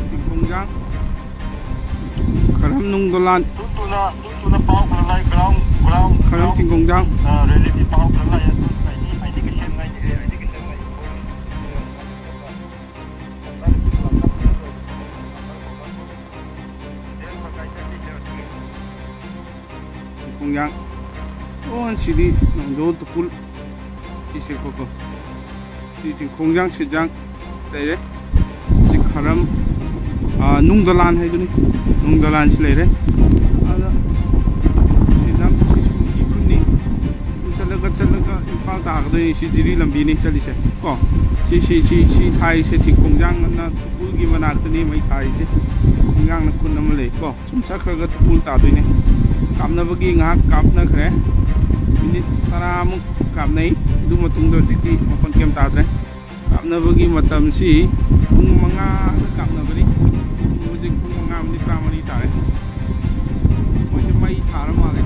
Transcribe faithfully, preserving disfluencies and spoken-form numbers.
ꯆꯤꯡꯈꯣꯡꯖꯥꯡ, ꯈꯔꯝ ꯅꯨꯡꯗꯣꯂꯥꯟ, ꯈꯔꯝ ꯆꯤꯡꯈꯣꯡꯖꯥꯡ꯫ ꯆꯤꯡꯈꯣꯡꯌꯥꯡ꯫ ꯑꯣ, ꯁꯤꯗꯤ ꯅꯣꯡꯖꯣ ꯇꯨꯄꯨꯜ꯫ ꯁꯤꯁꯦ ꯀꯣ ꯀꯣ꯫ ꯁꯤ ꯆꯤꯡꯈꯣꯡꯌꯥꯡ ꯁꯤꯠꯌꯥꯡ ꯂꯩꯔꯦ꯫ ꯁꯤ ꯈꯔꯝ, ꯑꯥ, ꯅꯨꯡꯗꯣꯂꯥꯟ ꯍꯥꯏꯗꯨꯅꯤ꯫ ꯅꯨꯡꯗꯣꯂꯥꯟꯁꯤ ꯂꯩꯔꯦ꯫ ꯑꯗ ꯁꯤꯗ ꯁꯤꯁꯨ ꯎꯈ꯭ꯔꯨꯜꯅꯤ꯫ ꯆꯠꯂꯒ ꯆꯠꯂꯒ ꯏꯝꯐꯥꯜ ꯇꯥꯒꯗꯣꯏꯅꯤ꯫ ꯁꯤ ꯖꯤꯔꯤ ꯂꯝꯕꯤꯅꯤ ꯆꯠꯂꯤꯁꯦ ꯀꯣ꯫ ꯁꯤ, ꯁꯤ, ꯁꯤ, ꯁꯤ ꯊꯥꯔꯤꯁꯦ ꯆꯤꯡꯈꯣꯡꯌꯥꯡ ꯑꯅ ꯇꯨꯄꯨꯜꯒꯤ ꯃꯅꯥꯛꯇꯅꯤ ꯃꯩ ꯊꯥꯔꯤꯁꯦ꯫ ꯈꯣꯡꯌꯥꯡꯅ ꯈꯨꯟ ꯑꯃ ꯂꯩ ꯀꯣ꯫ ꯁꯨꯝ ꯆꯠꯈ꯭ꯔꯒ ꯇꯨꯄꯨꯜ ꯇꯥꯗꯣꯏꯅꯦ꯫ ꯀꯥꯞꯅꯕꯒꯤ ꯉꯥꯏꯍꯥꯛ ꯀꯥꯞꯅꯈ꯭ꯔꯦ꯫ ꯃꯤꯅꯤꯠ ꯇꯔꯥꯃꯨꯛ ꯀꯥꯞꯅꯩ꯫ ꯑꯗꯨ ꯃꯇꯨꯡꯗ ꯍꯧꯖꯤꯛꯇꯤ ꯃꯈꯣꯟ ꯀꯩꯝ ꯇꯥꯗ꯭ꯔꯦ꯫ ꯀꯥꯞꯅꯕꯒꯤ ꯃꯇꯝꯁꯤ ꯄꯨꯡ ꯃꯉꯥꯗ ꯀꯥꯞꯅꯕꯅꯤ꯫ ꯄꯨꯡ ꯍꯧꯖꯤꯛ ꯄꯨꯡ ꯃꯉꯥ ꯃꯤꯅꯤꯠ ꯇꯔꯥꯃꯔꯤ ꯇꯥꯔꯦ꯫ ꯃꯣꯏꯁꯦ ꯃꯩ ꯊꯥꯔ ꯃꯥꯜꯂꯦ꯫